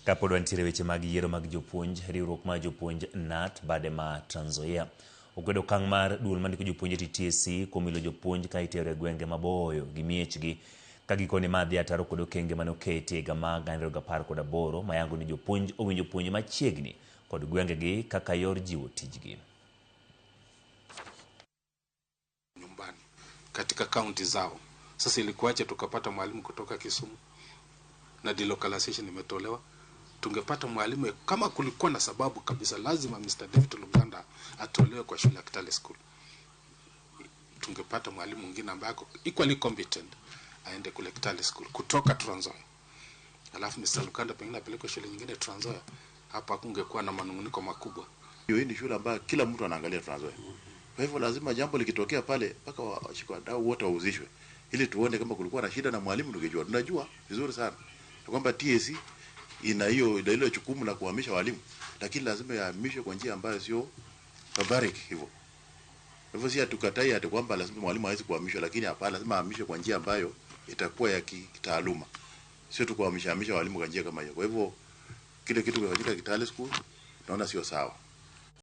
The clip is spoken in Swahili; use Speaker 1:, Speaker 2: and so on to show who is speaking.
Speaker 1: Kapod wantiere weche mag yiero mag jopuonj, riwruok mar jopuonj KNUT bade ma Trans Nzoia okwedo okang' mar duol mandiko jopuonj e TSC kuom ilo jopuonj ka itero e gwenge maboyo gi miechgi ka gikone ma dhi ataro kod okenge mane oketi e higa mar 2018 mayango ni jopuonj owinjo puonj machiegni kod gwengegi kaka yor jiwo tijgi.
Speaker 2: Nyumbani katika kaunti zao. Sasa ilikuwaje tukapata mwalimu kutoka Kisumu na delocalization imetolewa? Tungepata mwalimu kama kulikuwa na sababu kabisa, lazima Mr. David Luganda atolewe kwa shule ya Kitale School. Tungepata mwalimu mwingine ambaye ako equally competent aende kule Kitale School kutoka Trans Nzoia, alafu Mr. Luganda pengine apelekwe shule nyingine Trans Nzoia. Hapa kungekuwa na manunguniko makubwa.
Speaker 3: Hiyo ni shule ambayo kila mtu anaangalia Trans Nzoia. Kwa hivyo lazima jambo likitokea pale mpaka washikadau wote wahusishwe ili tuone kama kulikuwa na shida na mwalimu tungejua. Tunajua vizuri sana kwamba TSC ina hiyo ina ile jukumu la kuhamisha walimu, lakini lazima yahamishwe kwa njia ambayo sio barbaric hivyo. Hivyo si hatukatai ati kwamba lazima mwalimu hawezi kuhamishwa, lakini hapana, lazima ahamishwe kwa njia ambayo itakuwa ya kitaaluma, sio tu kuhamisha hamisha walimu kwa njia kama hiyo. Kwa hivyo kile kitu kimefanyika Kitale School naona sio sawa.